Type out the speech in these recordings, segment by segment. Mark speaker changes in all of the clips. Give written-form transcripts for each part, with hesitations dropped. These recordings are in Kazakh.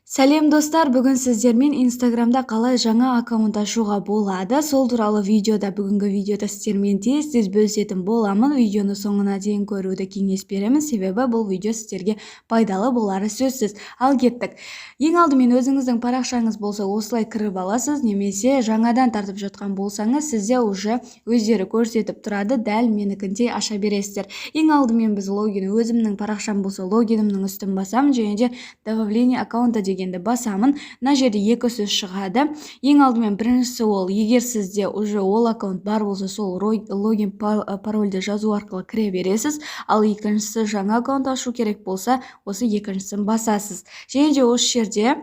Speaker 1: Сәлем, достар! Бүгін сіздермен Инстаграмда қалай жаңа аккаунт ашуға болады, сол туралы видеода, бүгінгі видеода сіздермен тез-тез бөлісетін боламын. Видеоны соңына дейін көруді кеңес беремін, себебі бұл видео сіздерге пайдалы болары сөзсіз. Ал кеттік. Ең алдымен өзіңіздің парақшаңыз болса, осылай кіріп аласыз, немесе жаңадан тартып жатқан болсаңыз, сізде уже өздері көрсетіп тұрады, дәл менікіндей аша бересіздер. Ең алдымен біз логин, өзімнің парақшам болса, логинімнің үстін басамын және де «Добавление аккаунта» дегенді басамын. Мына жерде екі сөз шығады. Ең алдымен біріншісі, ол егер сізде уже ол аккаунт бар болса, сол логин, парольді жазу арқылы кіре бересіз. Ал екіншісі, жаңа аккаунт ашу керек болса, осы екіншісін басасыз және де осы жерде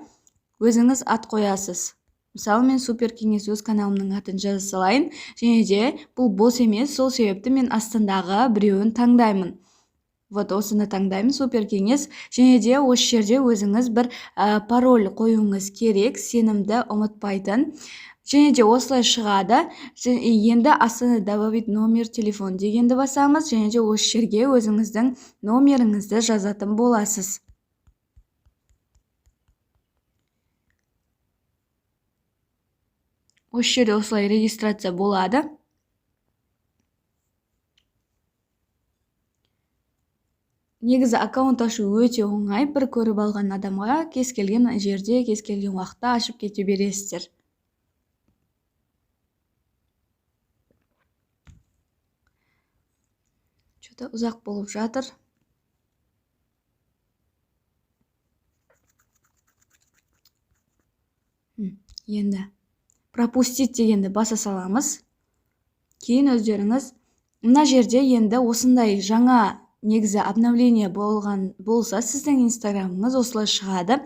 Speaker 1: өзіңіз ат қоясыз. Мысалы, мен «Супер кеңес» өз каналымның атын жаза салайын. Және де бұл бос емес, сол себепті мен астындағы біреуін таңдаймын. Вот осыны таңдаймын, «Супер кеңес». Және де осы жерде өзіңіз бір пароль қоюыңыз керек, сенімді, ұмытпайтын. Және де осылай шығады. Енді астына «Добавить номер телефон» дегенді басамыз және де осы жерге өзіңіздің номеріңізді жазатын боласыз. Осы жерде осылай регистрация болады. Негізі аккаунт ашу өте оңай. Бір көріп алған адамға кез келген жерде, кез келген уақытта ашып кете бересіздер. Че-то ұзақ болып жатыр. Енді «Пропустить» дегенді баса саламыз. Кейін өздеріңіз мына жерде енді осындай жаңа, негізі обновление болған болса, сіздің Инстаграмыңыз осылай шығады: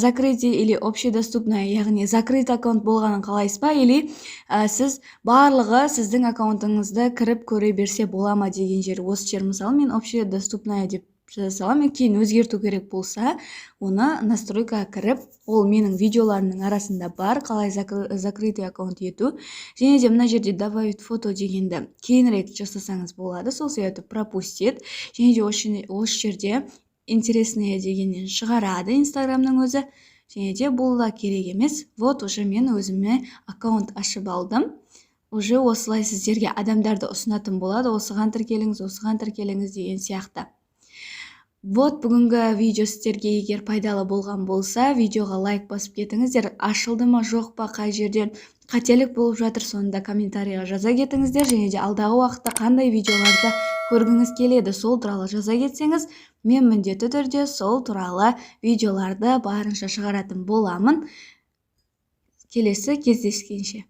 Speaker 1: закрытый или общедоступный, яғни закрытый аккаунт болғанын қалайсыз ба или сіз барлығы сіздің аккаунтыңызды кіріп көре берсе бола ма деген жер, осы жер. Мысалы, мен «Общедоступная» деп жаза саламын. Кейін өзгерту керек болса, оны настройкаға кіріп, ол менің видеоларымның арасында бар, қалай закрытый аккаунт ету. Және де мына жерде «Добавить фото» дегенді кейінірек жасасаңыз болады, сол себепті «Пропустить». Және де осы жерде «Интересные» дегеннен шығарады Инстаграмның өзі, және де бұл да керек емес. Вот уже мен өзіме аккаунт ашып алдым. Уже осылай сіздерге адамдарды ұсынатын болады: осыған тіркеліңіз, осыған тіркеліңіз деген сияқты. Вот бүгінгі видео сіздерге егер пайдалы болған болса, видеоға лайк басып кетіңіздер. Ашылды ма, жоқ па, қай жерден қателік болып жатыр, соны да комментарийға жаза кетіңіздер. Және де алдағы уақытта қандай видеоларды көргіңіз келеді, сол туралы жаза кетсеңіз, мен міндетті түрде сол туралы видеоларды барынша шығаратын боламын. Келесі кездескенше!